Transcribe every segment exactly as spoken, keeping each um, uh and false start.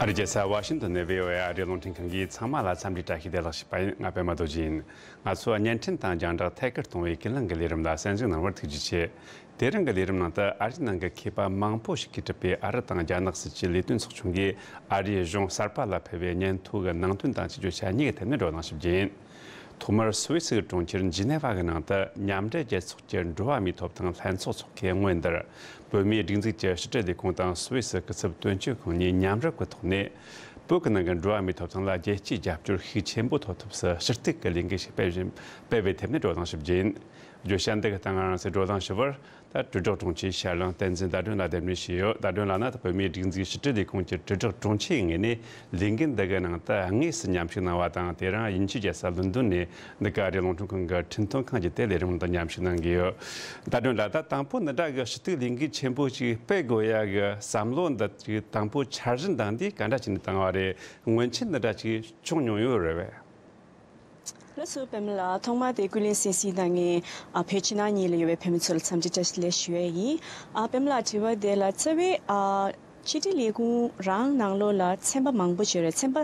རྒྱལ་ས་ཝ་ཤིང་ཏོན་ནས་བྷི་ཨོ་ཨེ་ཨ་རིའི་རླུང་འཕྲིན་ཁང་གིས་ཚང་མ་ལ་འཚམས་འདྲི་བཀྲ་ཤིས་བདེ་ལེགས་ཞུས་པ་ཡིན། ང་པད་མ་རྡོ་རྗེ་ཡིན། ང་ཚོ་བརྙན་འཕྲིན་དང་རྒྱང་བསྒྲགས་ཐད་ཀར་གཏོང་བའི་ཀུན་གླེང་གི་ལས་རིམ་ལ་གསན་གཟིགས་གནང་བར་ཐུགས་རྗེ་ཆེ། དེ་རིང་གི་ལས་རིམ་ནང་དུ་ཨ་རིའི་ནང་གི་མཁས་པ་མང་པོ་ཞིག་གིས་གྲུབ་པའི་ཨ་རི་དང་རྒྱ་ནག་སྲིད་ཀྱི་ལས་དོན་ཚོགས་ཆུང་གིས་ཨ་རིའི་གཞུང་གསར་པ་ལ་ཕུལ་བའི་སྙན་ཐོ་གི་ནང་དོན་དང་བཅས་བརྗོད་བྱ་གཉིས་ཀྱི་ཐད་ནས་བགྲོ་གླེང་ཞིབ་རྒྱས་ཡིན། ཐོག་མར་སུད་སི་གི་གྲོང་ཁྱེར་ཇི་ནེ་ཝ་གི་ནང་དུ་མཉམ་འབྲེལ་རྒྱལ་ཚོགས་ཀྱི་འགྲོ་བ་མིའི་ཐོབ་ཐང་ལྷན་ཚོགས་འཚོགས་མཁན་སྔོན་དུར་བོད་མིའི་སྒྲིག་འཛུགས་ཀྱི་ཕྱི་དྲིལ་ལས་ཁུངས་དང་སུད་སི་སྐུ་ཚབ་དོན་གཅོད་ཁང་གཉིས་མཉམ་རུབ་ཀྱི་ཐོག་ནས། བོད་ཀྱི་ནང་གི་འགྲོ་བ་མིའི་ཐོབ་ཐང་ལ་རྒྱལ་སྤྱིའི་རྒྱབ་སྐྱོར་ཤུགས་ཆེན་པོ་ཐོབ་ཐབས་སུ་ཞུ་གཏུག་གི་ལས་འགུལ་ཞིག་སྤེལ་བཞིན་སྤེལ་བའི་ཐད་ནས་བགྲོ་གླེང་ཞིབ་རྒྱས་ཡིན། བརྗོད་བྱ་འདི་གི་སྟེང་ང་རང་ཚོས་བགྲོ་གླེང་ཞུ་བར། ད་དྲིལ་བསྒྲགས་དྲུང་ཆེ་ཤར་གླིང་བསྟན་འཛིན་ཟླ་སྒྲོན་ལགས་གདན་འདྲེན་བྱས་ཡོད། ཟླ་སྒྲོན་ལགས་ནི་ད་བོད་མིའི་སྒྲིག་འཛུགས་ཕྱི་དྲིལ་ལས་ཁུངས་ཀྱི་དྲིལ་བསྒྲགས་དྲུང་ཆེའི་ངོས་ནས་ལས་འགུལ་འདི་གའི་ནང་དུ་དངོས་སུ་མཉམ་ཞུགས་གནང་བ་དང་། དེ་རིང་དབྱིན་ཇིའི་རྒྱལ་ས་ལོན་ཌོན་ནས་འདི་ག་ཨ་རིའི་རླུང་འཕྲིན་ཁང་གི་འཕྲིན་གཏོང་ཁང་གི་དེ་ལས་རིམ་དུ་མཉམ་ཞུགས་གནང་གི་ཡོད། ཟླ་སྒྲོན་ལགས། ད་དང་པོ་འདི་འདྲ་གི་ཞུ་གཏུག་ལས་འགུལ་ཆེན་པོ་ཞིག་སྤེལ་དགོས་ཡ་གི་བསམ་བློ་འདི་ཅིག་དང་པོ་འཆར་གཞི་འདང་འདི་ག་འདྲ་བྱས་ནས་བཏང་བ་རེད། མངོན་ཆེན་འདི་འདྲ་ཅིག་བྱུང་མྱོང་ཡོད་རེད་པས། ལགས་སོ། པད་མ་ལགས། ཐོག་མར་དེ་ཀུན་གླེང་གསན་གཟིགས་གནང་མཁན་ཨ་བོད་ཕྱི་ནང་གཉིས་ལ་ཡོད་པའི་བོད་མི་ཚོ་ལ་འཚམས་འདྲི་བཀྲ་ཤིས་བདེ་ལེགས་ཞུ་ཡས་ཡིན། ཨ་པད་མ་ལགས། དྲི་བ་དེ་ལ་རྩ་བའི་ཨ་ཕྱི་དྲིལ་ལས་ཁུངས་རང་ནང་ལོགས་ལ་ཚན་པ་མང་པོ་ཅིག་ཡོད་རེད། ཚན་པ་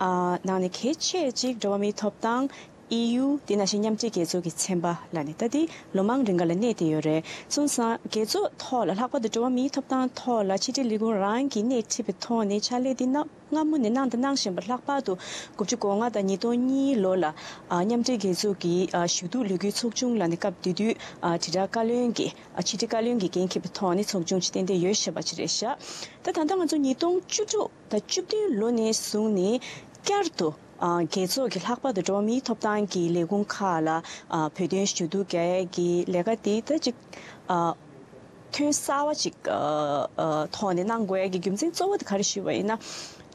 ཨ་ནང་ནས་གལ་ཆེ་ཅིག་འགྲོ་བ་མིའི་ཐོབ་ཐང་། ཨེ་ཡུ། དེ་ནང་བཞིན་མཉམ་འབྲེལ་རྒྱལ་ཚོགས་ཀྱི་ཚན་པ་ལ་ནི་ད་དེ་ལོ་མང་རིང་ག་ལ་གནས་བསྡད་ཡོད་རེད། སོང་ཙང་རྒྱལ་ཚོགས་ཐོག་ལ། ལྷག་པར་དུ་འགྲོ་བ་མིའི་ཐོབ་ཐང་ཐོག་ལ་ཕྱི་དྲིལ་ལས་ཁུངས་རང་གིས་སྣེ་ཁྲིད་པའི་ཐོག་ནས་ཕྱག་ལས་འདི་གནང་སྔ་མོ་ནས་གནང་དང་གནང་བཞིན་པ། ལྷག་པར་དུ་དགུ་བཅུ་གོ་ལྔ་དང་ཉིས་སྟོང་གཉིས་ལོ་ལ་ཨ་མཉམ་འབྲེལ་རྒྱལ་ཚོགས་ཀྱི་ཨ་ཞུ་གཏུག་ལས་འགུལ་ཚོགས་ཆུང་ལ་ནི་སྐབས་དེ་དུས་ཨ་དྲིལ་བསྒྲགས་བཀའ་བློན་གྱི། ཨ་ཕྱི་དྲིལ་བཀའ་བློན་གྱི་འགན་འཁྱེར་བའི་ཐོག་ནས་ཚོགས་ཆུང་ཅིག་ཏན་ཏན་ཡོད་བཞག་པ་ཅིག་རེད་ཤག་ད་ད་ལྟ་ང་ཚོ་ཉིས་སྟོང་བཅུ་དྲུག་དང་བཅུ་བདུན་ལོ་ནས་བཟུང་ནས་བསྐྱར་དུ་ཨ་རྒྱལ་ཚོགས་ཀྱི། ལྷག་པར་དུ་འགྲོ་བ་མིའི་ཐོབ་ཐང་གི་ལས་ཁུངས་ཁག་ལ་ཨ་བོད་དོན་ཞུ་གཏུག་རྒྱག་ཡས་ཀྱི་ལས་ཀ་དེ་ད་ཅིག་ཨ་ཐོན་གསར་བ་ཅིག་ཨ་ཨ་ཐོག་ནས་གནང་དགོས་ཡ་གི་རྒྱུ་མཚན་གཙོ་བོ་དེ་ག་རེ་ཞུས་པ་ཡིན་ན།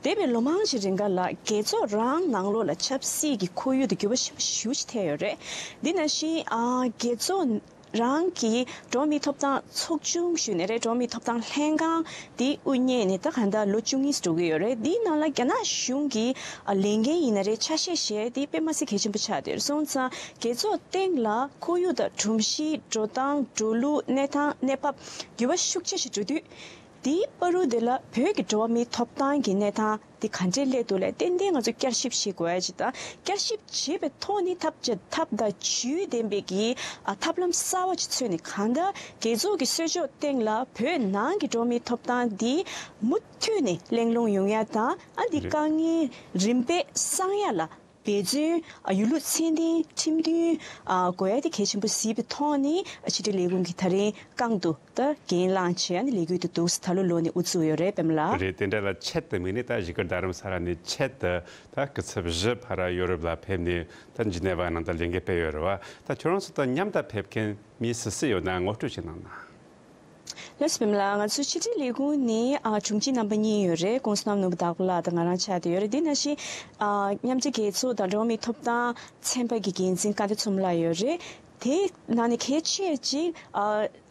འདས་པའི་ལོ་མང་ཞིག་རིང་ག་ལ་རྒྱལ་ཚོགས་རང་ནང་ལོགས་ལ་ཆབ་སྲིད་ཀྱི་ཁོར་ཡུག་དེ་འགྱུར་བ་ཞེ་པོ་ཞེ་པོ་ཞིག་ཐེབས་ཡོད་རེད། འདི་ནང་བཞིན་ཨ་རྒྱལ་ཚོགས་རང་གི་འགྲོ་བ་མིའི་ཐོབ་ཐང་ཚོགས་ཆུང་ཞུས་ནའི་རེད། འགྲོ་བ་མིའི་ཐོབ་ཐང་ལྷན་ཁང་དེ་དབུ་བརྙེས་ནས་ད་ག་ད་ལོ་བཅུ་གཉིས་འགྲོ་གི་ཡོད་རེད། འདིའི་ནང་ལ་རྒྱ་ནག་གཞུང་གི་ཨ་ལས་འགན་ཡིན་ན་རེད། ཆ་ཤས་བཞེས་དེ་དཔེ་མ་སྲིད་གལ་ཆེན་པོ་ཆགས་བསྡད་ཡོད་རེད། སོང་ཙང་རྒྱལ་ཚོགས་སྟེང་ལ་ཁོར་ཡུག་དང་སྒྲོམ་གཞི། འགྲོ་སྟངས། འགྲོ་ལུགས། གནས་སྟངས། གནས་བབ་འགྱུར་བ་ཤུགས་ཆེ་ཞིག་འགྲོ་དུས། དེའི་བར་དུ་དེ་ལ་བོད་ཀྱི་འགྲོ་བ་མིའི་ཐོབ་ཐང་གི་གནས་སྟངས་དེ་ག་འདྲས་སླེབས་འདུག་ལ་ཏན་ཏན་ང་ཚོས་བསྐྱར་ཞིབ་བྱེད་དགོས་ཡ་ཅིག་དང་། བསྐྱར་ཞིབ་བྱེད་པའི་ཐོག་ནས་ཐབས་བྱ་ཐབས་དང་ཇུས་ལྡན་པའི་གི་ཨ་ཐབས་ལམ་གསར་བ་ཅིག་འཚོལ་ནས། གང་ལྟར་རྒྱལ་ཚོགས་ཀྱི་གསོལ་ལྕོག་སྟེང་ལ་བོད་ནང་གི་འགྲོ་བ་མིའི་ཐོབ་ཐང་འདི་མུ་མཐུད་ནས་གླེང་སློང་ཡོང་ཡ་དང་། ཨ་འདི་རེད། དཀའ་ངལ་རིམ་པས་སངས་ཡ་ལ་འབད་བརྩོན། ཨ་ཡོད་ལུགས་ཚད་ལྡན་ཁྲིམས་མཐུན་ཨ་དགོས་ཡ་དེ་གལ་ཆེན་པོ་གཟིགས་པའི་ཐོག་ནས། ཨ་ཕྱི་དྲིལ་ལས་ཁུངས་ཀྱིས་ད་རིང་རྐང་དུ་ད་འགན་བླངས་བྱས། ཨ་ནི་ལས་འགུལ་དེ་འདུག་སེ་ད་ལོ་ལོ་ནས་དབུ་བཙུགས་ཡོད་རེད། པད་མ་ལགས། རེད། དེ་འདྲ་ལ་ཆེད་དུ་དམིགས་ནས་ད་གཞིས་ཀ་རྡ་རམ་ས་ལ་ནས་ཆེད་དུ་ད་སྐུ་ཚབ་བཞི་ཕར་ཡོ་རོབ་ལ་ཕེབས་ནས་ད་ཇི་ནེ་ཝ་ནང་ད་ལས་འགུལ་སྤེལ་ཡོད་རེད་བ། ད་ཁྱོད་རང་ཚོ་དང་མཉམ་དུ་ཕེབས་མཁན་མི་སུ་སུ་ཡོད་ན་ངོ་སྤྲོད་ཅིག་གནང་ན། ལགས་སོ། པད་མ་ལགས། ང་ཚོའི་ཕྱི་དྲིལ་ལས་ཁུངས་ནི་ཨ་དྲུང་ཆེ་རྣམ་པ་གཉིས་ཡོད་རེད། ༸གོང་ས་༸སྐྱབས་མགོན་ནོར་བུ་དྭགས་པོ་ལགས་དང་ང་རང་ཆགས་བསྡད་ཡོད་རེད། དེ་ནང་བཞིན་ཨ་མཉམ་འབྲེལ་རྒྱལ་ཚོགས་དང་འགྲོ་བ་མིའི་ཐོབ་ཐང་ཚན་པ་གི་འགན་འཛིན་སྐལ་ལྡན་མཚོ་མོ་ལགས་ཡོད་རེད། དེ་ནང་ནས་གལ་ཆེ་ཅིག་ཨ་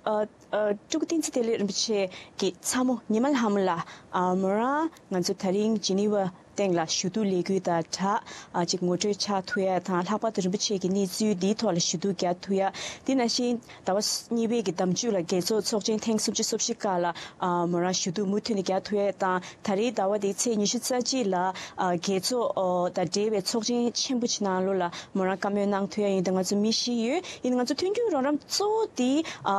ཨ་ཨ་སྤྲུལ་སྐུ་བསྟན་འཛིན་བདེ་ལེགས་རིན་པོ་ཆེ་གི་ཚ་མོ་ཉི་མ་ལྷ་མོ་ལགས། ཨ་མོ་རང་ང་ཚོ་དེ་རིང་ཇི་ནི་ཝ་སྟེང་ལ་ཞུ་གཏུག་ལས་འགུལ་དང་སྦྲགས་ཨ་ཅིག་ངོ་སྤྲོད་ཆགས་ཐུབ་ཡ་དང་། ལྷག་པར་དུ་རིན་པོ་ཆེ་གི་གནས་ཚུལ་འདིའི་ཐོག་ལ་ཞུ་གཏུག་རྒྱག་ཐུབ་ཡ། དེ་ནང་བཞིན་ཟླ་བ་གཉིས་པའི་གི་ཟླ་མཇུག་ལ་རྒྱལ་ཚོགས་ཚོགས་ཆེན་ཐེངས་སུམ་ཅུ་སོ་བཞི་སྐབས་ལ་ཨ་མོ་རང་ཞུ་གཏུག་མུ་མཐུད་ནས་རྒྱག་ཐུབ་ཡ་དང་། ད་རེས་ཟླ་བ་འདིའི་ཚེས་ཉི་ཤུ་རྩ་གཅིག་ལ་ཨ་རྒྱལ་ཚོགས་ཨོ་དང་འབྲེལ་བའི་ཚོགས་ཆེན་ཆེན་པོ་ཅིག་ནང་ལོགས་ལ་མོ་རང་བཀའ་མོལ་གནང་ཐུབ་ཡ་ཡིན་དང་ང་ཚོ་མི་ཤེས་ཡོད། ཡིན་ནའང་ང་ཚོ་མཐུན་འགྱུར་རོགས་རམ་གཙོ་བོ་དེ་ཨ་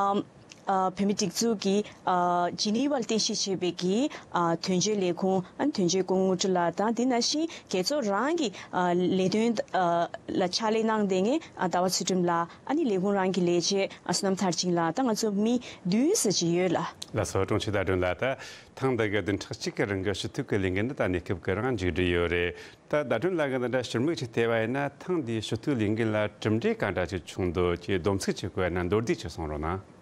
ཨ་བོད་མིའི་སྒྲིག་འཛུགས་ཀྱི་ཨ་ཇི་ནི་ཝར་རྟེན་གཞི་བྱས་པའི་གི་ཨ་དོན་གཅོད་ལས་ཁུངས། ཨ་དོན་གཅོད་སྐུ་ངོ་དངོས་གྲུབ་ལགས་དང་། དེ་ནང་བཞིན་རྒྱལ་ཚོགས་རང་གི་ཨ་ལས་དོན་ཨ་ལ་ཕྱག་ལས་གནང་བསྡད་མཁན་ཨ་ཟླ་བ་ཚུལ་ཁྲིམས་ལགས། ཨ་ནི་ལས་ཁུངས་རང་གི་ལས་བྱེད་ཨ་བསོད་ནམས་མཐར་ཕྱིན་ལགས་དང་། ང་ཚོ་མི་བདུན་ཙམ་ཅིག་ཡོད་ལགས། ལགས་སོ། དྲུང་ཆེ་ཟླ་སྒྲོན་ལགས། ད་ཐེངས་འདི་གི་བདུན་ཕྲག་གཅིག་གི་རིང་གི་ཞུ་གཏུག་གི་ལས་འགུལ་འདི་ད་གནས་སྐབས་ཀྱི་རང་མཇུག་སྒྲིལ་ཡོད་རེད། ད་ཟླ་སྒྲོན་ལགས་ཀྱིས་འདི་འདྲ་ཕྱིར་མིག་ཅིག་བལྟས་པ་ཡིན་ན། ཐེངས་འདིའི་ཞུ་གཏུག་ལས་འགུལ་ལ་གྲུབ་འབྲས་ག་འདྲ་ཅིག་བྱུང་འདུག་ཅེས་སྡོམ་ཚིག་ཅིག་དགོས་ན་མདོར་བསྡུས་ཅིག་གསུང་རོགས་གནང་།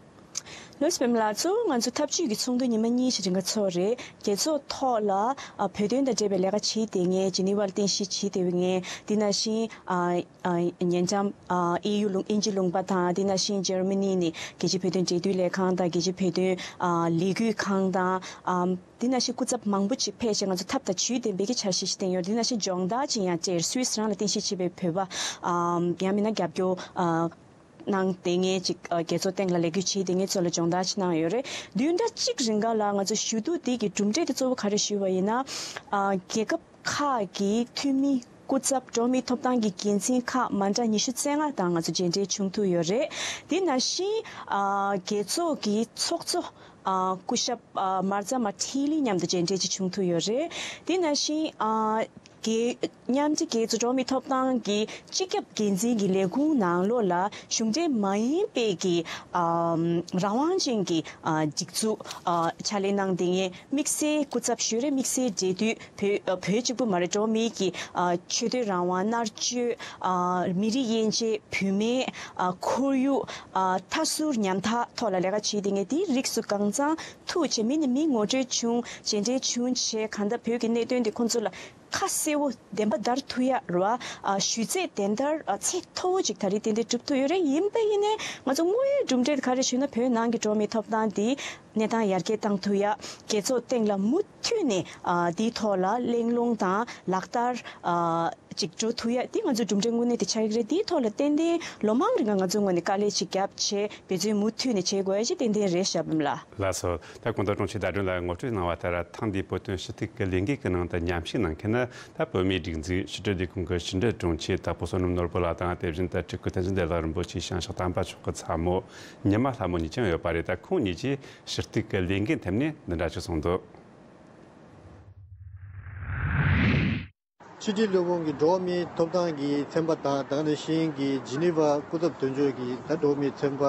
ལགས་སོ། པད་མ་ལགས། གཙོ་བོ་ང་ཚོ་འཐབ་ཇུས་ཀྱི་ཚོགས་འདུ་ཉི་མ་གཉིས་ཤིག་རིང་ག་ཚོགས་རེད། རྒྱལ་ཚོགས་ཐོག་ལ་ཨ་བོད་དོན་དང་འབྲེལ་བའི་ལས་ཀ་བྱེད་བསྡད་མཁན། ཇི་ནི་ཝར་རྟེན་གཞི་བྱེད་བསྡད་མཁན། དེ་ནང་བཞིན་ཨ་ཨ་ཉེ་འགྲམ་ཨ་ཨེ་ཡུ་ལུང་དབྱིན་ཇི་ལུང་པ་དང་། དེ་ནང་བཞིན་འཇར་མ་ནི་ནས་རྒྱལ་སྤྱིའི་བོད་དོན་འབྲེལ་མཐུད་ལས་ཁང་དང་། རྒྱལ་སྤྱིའི་བོད་དོན་ཨ་ལས་འགུལ་ཁང་དང་། ཨ་དེ་ནང་བཞིན་སྐུ་ཚབ་མང་པོ་ཅིག་ཕེབས་བྱས་ང་ཚོ་ཐབས་དང་ཇུས་ལྡན་པའི་གི་འཆར་གཞི་ཞིག་བཏིང་ཡོད། དེ་ནང་བཞིན་སྦྱོང་བརྡར་ཅིག་ཡང་སྤྲད། སུད་སི་རང་ལ་རྟེན་གཞི་བྱས་པའི་བོད་པ་ཨ་ཡང་མིན་ན་རྒྱབ་སྐྱོར་ཨ། གནང་བསྡད་མཁན་ཅིག་ཨ་རྒྱལ་ཚོགས་སྟེང་ལ་ལས་འགུལ་བྱེད་བསྡད་མཁན་ཚོ་ལ་སྦྱོང་བརྡར་ཅིག་གནང་ཡོད་རེད། བདུན་ཕྲག་གཅིག་རིང་ག་ལ་ང་ཚོ་ཞུ་གཏུག་འདི་གི་གྲུབ་འབྲས་དེ་གཙོ་བོ་ག་རེ་ཞུས་པ་ཡིན་ན། ཨ་རྒྱལ་ཁབ་ཁག་གི་འཐུས་མི་སྐུ་ཚབ་འགྲོ་བ་མིའི་ཐོབ་ཐང་གི་འགན་འཛིན་ཁག་མ་འདྲ་ཉི་ཤུ་རྩ་ལྔ་དང་ང་ཚོ་མཇལ་འཕྲད་བྱུང་ཐུབ་ཡོད་རེད། དེ་ནང་བཞིན་ཨ་རྒྱལ་ཚོགས་ཀྱི་ཚོགས་གཙོ་ཨ་སྐུ་ཞབས་ཨ་མཱར་ཛ་མཱ་ཐི་ལི་མཉམ་དུ་མཇལ་འཕྲད་ཅིག་བྱུང་ཐུབ་ཡོད་རེད། དེ་ནང་བཞིན་ཨ་རྒྱལ་མཉམ་འབྲེལ་རྒྱལ་ཚོགས་འགྲོ་བ་མིའི་ཐོབ་ཐང་གི་སྤྱི་ཁྱབ་འགན་འཛིན་གྱི་ལས་ཁུངས་ནང་ལོགས་ལ་གཞུང་འབྲེལ་མ་ཡིན་པའི་གི་ཨ་རང་དབང་ཅན་གྱི་ཨ་སྒྲིག་འཛུགས་ཨ་ཕྱག་ལས་གནང་བསྡད་མཁན་དམིགས་བསལ་སྐུ་ཚབ་ཞུ་རེ་དམིགས་བསལ་འབྲེལ་མཐུད་བོད་ཨ་བོད་གཅིག་པུ་མ་རེད། འགྲོ་བ་མིའི་གི་ཨ་ཆོས་དད་རང་དབང་མནར་གཅོད་ཨ་མི་རིགས་དབྱེ་འབྱེད་བུད་མེད་ཨ་ཁོར་ཡུག་ཨ་མཐའ་ཟུར་ཉམ་ཐག་ཐོག་ལ་ལས་ཀ་བྱེད་བསྡད་མཁན་དེའི་རིགས་སུ་གང་ཚང་ཐུག་བྱས། མི་ནས་མི་ངོ་སྤྲོད་བྱུང་། མཇལ་འཕྲད་བྱུང་བྱས། གང་ལྟར་བོད་ཀྱི་གནད་དོན་དེ་ཁོང་ཚོ་ལ་ཁ་གསལ་བོ་བདེན་པ་བརྡར་ཐུབ་ཡ་རེད་བ། ཨ་ཞུ་ཚད་དེ་འདྲ་ཨ་ཚད་མཐོ་བོ་ཅིག་ད་རེས་ཏན་ཏན་གྲུབ་ཐུབ་ཡོད་རེད། ཡིན་པ་ཡིན་ནའི་ང་ཚོ་དངོས་ཡོད་གྲུབ་འབྲས་ག་རེ་ཞུས་ན། བོད་ནང་གི་འགྲོ་བ་མིའི་ཐོབ་ཐང་དེ་གནས་སྟངས་ཡར་རྒྱས་བཏང་ཐུབ་ཡ། རྒྱལ་ཚོགས་སྟེང་ལ་མུ་མཐུད་ནས་ཨ་དེའི་ཐོག་ལ་གླེང་སློང་དང་ལག་བསྟར་ཨ་ཅིག་འགྲོ་ཐུབ་ཡ་དེ་ང་ཚོའི་གྲུབ་འབྲས་དངོས་གནས་དེ་ཆགས་ཀྱི་རེད། དེའི་ཐོག་ལ་ཏན་ཏན་ལོ་མང་རིང་ང་ཚོའི་ངོས་ནས་དཀའ་ལས་ཅིག་བརྒྱབ་བྱས། འབད་བརྩོན་མུ་མཐུད་ནས་བྱེད་དགོས་ཡ་ཅིག་ཏན་ཏན་རེད་ཤག་འབུམ་ལགས། ལགས་སོ། ད་གོང་དུ་དྲུང་ཆེ་ཟླ་སྒྲོན་ལགས་ངོ་སྤྲོད་གནང་བ་ལྟར། ཐེངས་འདིའི་བོད་དོན་ཞུ་གཏུག་གི་ལས་འགུལ་གྱི་ནང་དུ་མཉམ་ཞུགས་གནང་མཁན་ནི་ད་བོད་མིའི་སྒྲིག་འཛུགས་ཕྱི་དྲིལ་ལས་ཁུངས་ཀྱི་ཕྱི་དྲིལ་དྲུང་ཆེ་དྭགས་པོ་བསོད་ནམས་ནོར་བུ་ལགས་དང་། དེ་བཞིན་དུ་སྤྲུལ་སྐུ་བསྟན་འཛིན་བདེ་ལེགས་རིན་པོ་ཆེའི་བྱང་ཕྱོགས་དམ་པ་མཆོག་གི་ཚ་མོ་ཉི་མ་ལྷ་མོ་གཉིས་ཀྱང་ཡོད་པ་རེད། ད་ཁོང་གཉིས་ཀྱིས་ཞུ་གཏུག་གི་ལས་འགུལ་ཐད་ནས་འདི་འདྲ་ཞིག་གསུངས་འདུག། ཕྱི་དྲིལ་ལས་ཁུངས་ཀྱི་འགྲོ་བ་མིའི་ཐོབ་ཐང་གི་ཚན་པ་དང་། དེ་ནང་བཞིན་གྱི་ཇི་ནི་ཝ་སྐུ་ཚབ་དོན་གཅོད་ཀྱི་ད་འགྲོ་བ་མིའི་ཚན་པ་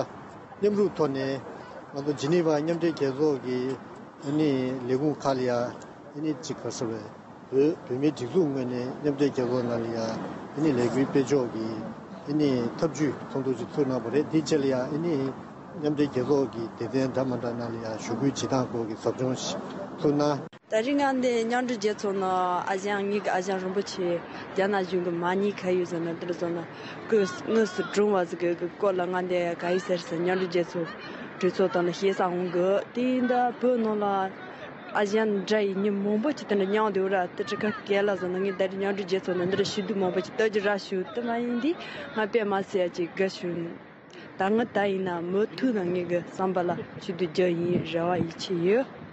མཉམ་རུབ་ཐོག་ནས། ང་ཚོ་ཇི་ནི་ཝ་མཉམ་འབྲེལ་རྒྱལ་ཚོགས་ཀྱི་ཨ་ནི་ལས་ཁུངས་ཁག་ལ་ཡ་ཨ་ནི་ཅིག་ག་ཟེར་བས། བོད་བོད་མིའི་སྒྲིག་འཛུགས་ངོས་ནས་མཉམ་འབྲེལ་རྒྱལ་ཚོགས་ནང་ལ་ཡ་ཨ་ནི་ལས་འགུལ་སྤེལ་ཕྱོགས་ཀྱི་ཨ་ནི་ཐབས་ཇུས་ཚོགས་འདུ་ཅིག་ཚུགས་གནང་བ་རེད། དེའི་རྗེས་ལ་ཡ་ཨ་ནི་མཉམ་འབྲེལ་རྒྱལ་ཚོགས་ཀྱི་སྡེ་ཚན་འདྲ་མ་འདྲ་ནང་ལ་ཡ་ཞུ་སྐུལ་བྱེད་སྟངས་སྐོར་གྱི་ཟབ་སྦྱོང་ཞིག་ཚུགས་གནང་། ད་རིང་ང་འདི་མཉམ་འབྲེལ་རྒྱལ་ཚོགས་ནང་ཨ་ཞང་། ངེད་ཀྱི་ཨ་ཞང་རིན་པོ་ཆེ་རྒྱ་ནག་གཞུང་གི་མ་ཉེས་ཁ་གཡོག་ཟེར་ན་འདིར་སོང་ན་སྐུ་དངོས་སུ་དྲུང་བ་ཟིག་གི་སྐོར་ལ་ང་འདི་ག་ཡི་ཟེར་ཟེར། མཉམ་འབྲེལ་རྒྱལ་ཚོགས་གྲོས་ཚོགས་སྟེང་ལ་བཤད་ས་འོང་གི། དེ་ཡིན་ད་བོད་ནང་ལ་ཨ་ཞང་འདྲ་ཡི་མི་མང་པོ་ཅིག་དེ་འདྲ་མཉམ་དུ་ར་དེ་ཅི་ག་གལ་ལ་ཟེར་ན། ངས་ད་རིང་མཉམ་འབྲེལ་རྒྱལ་ཚོགས་ནང་འདིར་ཞུ་གཏུག་མང་པོ་ཅིག་ལྟ་རྒྱུ་ར་ཞུ། དེ་མ་ཡིན་དེ་ང་དཔེ་མ་སྲིད་ཡ་ཅིག་དགའ་ཞུ། ད་ང་ད་ཡིན་ན་མུ་མཐུད་ནས་ངེད་ཀྱི་བསམ་པ་ལ་ཆེད་དུ་རྒྱུ་ཡིན། རེ་བ་ཡིད་ཆེས་ཡོད།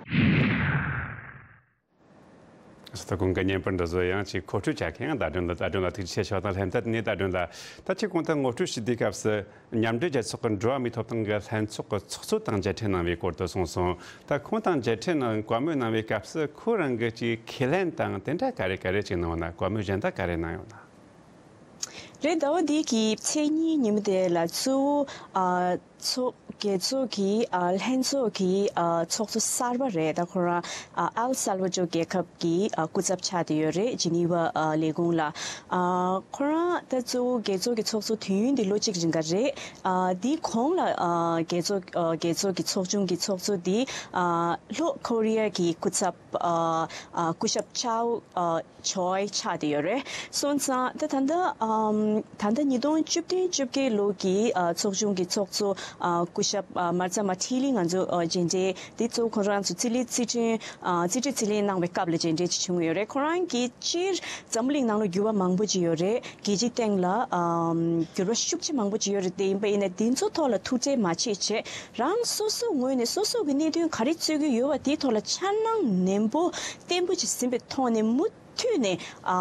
ས་ཐོག་གོང་གི་བརྙན་པར་འདི་ཚོ་ཡང་ཅིག་མཁོ་སྤྲོད་བྱ་མཁན་ཟླ་སྒྲོན་ལགས། ཟླ་སྒྲོན་ལགས་ཐུགས་རྗེ་ཆེ་ཞུ་དང་། ལྷན་རྒྱས་ནས་ཟླ་སྒྲོན་ལགས། ད་ཅིག་གོང་དུ་ངོ་སྤྲོད་ཞུས་དུས་སྐབས་སུ་མཉམ་འབྲེལ་རྒྱལ་ཚོགས་ཀྱི་འགྲོ་བ་མིའི་ཐོབ་ཐང་གི་ལྷན་ཚོགས་ཀྱི་ཚོགས་གཙོ་དང་མཇལ་འཕྲད་གནང་བའི་སྐོར་དུ་གསུངས་སོང་། ད་ཁོང་དང་མཇལ་འཕྲད་གནང་། བཀའ་མོལ་གནང་བའི་སྐབས་སུ་ཁོ་རང་གི་ཅིག་ཁས་ལེན་དང་དེ་འདྲ་ག་རེ་ག་རེ་ཅིག་གནང་ཡོད་ན། བཀའ་མོལ་གཞན་དག་ག་རེ་གནང་ཡོད་ན། རེད། ཟླ་བ་འདི་གི་ཚེས་གཉིས་ཉིན་མོ་དེ་ལ་གཙོ་བོ་ཨ་ཚོགས་རྒྱལ་ཚོགས་ཀྱི་ཨ་ལྷན་ཚོགས་ཀྱི་ཨ་ཚོགས་གཙོ་གསར་པ་རེད། ད་ཁོ་རང་ཨ་ཨེལ་སལ་ཝ་ཌོར་རྒྱལ་ཁབ་ཀྱི་ཨ་སྐུ་ཚབ་ཆགས་བསྡད་ཡོད་རེད། ཇི་ནི་ཝ་ཨ་ལས་ཁུངས་ལ། ཨ་ཁོ་རང་ད་གཙོ་བོ་རྒྱལ་ཚོགས་ཀྱི་ཚོགས་གཙོ་དུས་ཡུན་འདི་ལོ་གཅིག་རིང་ག་རེད། ཨ་འདིའི་གོང་ལ་ཨ་རྒྱལ་ཚོགས་ཨ་རྒྱལ་ཚོགས་ཀྱི་ཚོགས་ཆུང་གི་ཚོགས་གཙོ་འདི་ཨ་ལྷོ་ཁོ་རི་ཡ་གི་སྐུ་ཚབ་ཨ་ཨ་སྐུ་ཞབས་ཆའོ་ཨ་ཆོའི་ཆགས་བསྡད་ཡོད་རེད། སོང་ཙང་ད་ད་ལྟ་ཨམ་ད་ལྟ་ཉིས་སྟོང་བཅུ་བདུན་བཅོ་བརྒྱད་ལོ་གི་ཨ་ཚོགས་ཆུང་གི་ཚོགས་གཙོ་ཨ་སྐུ་ཞབས་ཨ་མཱར་ཛ་མཱ་ཐི་ལི་ང་ཚོ་ཨ་མཇལ་འཕྲད་དེ་གཙོ་བོ་ཁོ་རང་ཚོ་རྩིས་ལེན་རྩིས་ཁྲིམས་ཨ་རྩིས་སྤྲོད་རྩིས་ལེན་གནང་བའི་སྐབས་ལ་མཇལ་འཕྲད་ཅིག་བྱུང་ཡོད་རེད། ཁོ་རང་གིས་སྤྱིར་འཛམ་བུ་གླིང་ནང་ལ་འགྱུར་བ་མང་པོ་ཅིག་ཡོད་རེད། རྒྱལ་སྤྱིའི་སྟེང་ལ་ཨམ་འགྱུར་བ་ཤུགས་ཆེ་མང་པོ་ཅིག་ཡོད་རེད། དེ་ཡིན་པ་ཡིན་ན་དེ་ཚོ་ཐོག་ལ་ཐུགས་ཁྲལ་མ་བྱེད་བྱས། རང་སོ་སོའི་ངོས་ནས་སོ་སོ་གི་གནད་དོན་ག་རེ་རྩོད་ཀྱི་ཡོད་པ་དེའི་ཐོག་ལ་འཆར་སྣང་ནན་པོ་བརྟན་པོ་ཅིག་ཟིན་པའི་ཐོག་ནས་མུ་མཐུད་ནས་ཨ་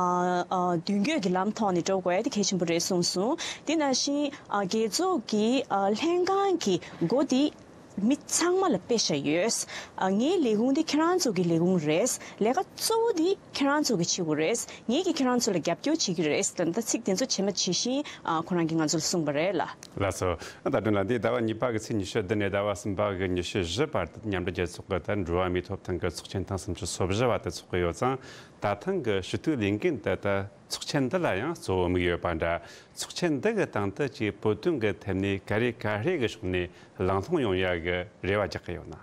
ཨ་མདུན་སྐྱོད་ཀྱི་ལམ་ཐོག་ནས་འགྲོ་དགོས་ཡ་དེ་གལ་ཆེན་པོ་རེད་གསུངས་སོང་། དེ་ནང་བཞིན་ཨ་རྒྱལ་ཚོགས་ཀྱི་ཨ་ལྷན་ཁང་གི་འགོ་དེ་མི་ཚང་མ་ལ་སྤེལ་བཞག་ཡོད། ཨ་ངའི་ལས་ཁུངས་དེ་ཁྱེད་རང་ཚོ་གི་ལས་ཁུངས་རེད། ལས་ཀ་གཙོ་བོ་དེ་ཁྱེད་རང་ཚོ་གི་བྱེད་དགོས་རེད། ངེད་ཀྱིས་ཁྱེད་རང་ཚོ་ལ་རྒྱབ་སྐྱོར་བྱེད་ཀྱི་རེད། ད་ལྟ་ཚིག་དེ་ཚོ་ཇི་མ་ཇི་བཞིན་ཨ་ཁོ་རང་གིས་ང་ཚོ་ལ་གསུངས་པ་རེད་ལགས། ལགས་སོ། ད་དུང་ལ་འདི་ཟླ་བ་གཉིས་པ་གི་ཚེས་ཉི་ཤུ་བདུན་ནས་ཟླ་བ་གསུམ་པ་གི་ཉི་ཤུ་བཞི་བར་དུ་མཉམ་འབྲེལ་རྒྱལ་ཚོགས་ཀྱི་ད་འགྲོ་བ་མིའི་ཐོབ་ཐང་གི་ཚོགས་ཆེན་ཐེངས་སུམ་ཅུ་སོ་བཞི་བ་དེ་ཚོགས་ཀྱི་ཡོད་ཙང་། ད་ཐེངས་ཀྱི་ཞུ་གཏུག་ལས་འགུལ་འདི་ད་ཚོགས་ཆེན་འདི་ལ་ཡང་གཙོ་བོ་དམིགས་ཡོད་པ་འདྲ། ཚོགས་ཆེན་འདི་གི་སྟེང་དུ་ཅིག་བོད་དོན་གྱི་ཐད་ནས་ག་རེ་ག་རེ་གི་ཕྱོགས་ནས་གླེང་སློང་ཡོང་ཡ་གི་རེ་བ་རྒྱག་གི་ཡོད་ན།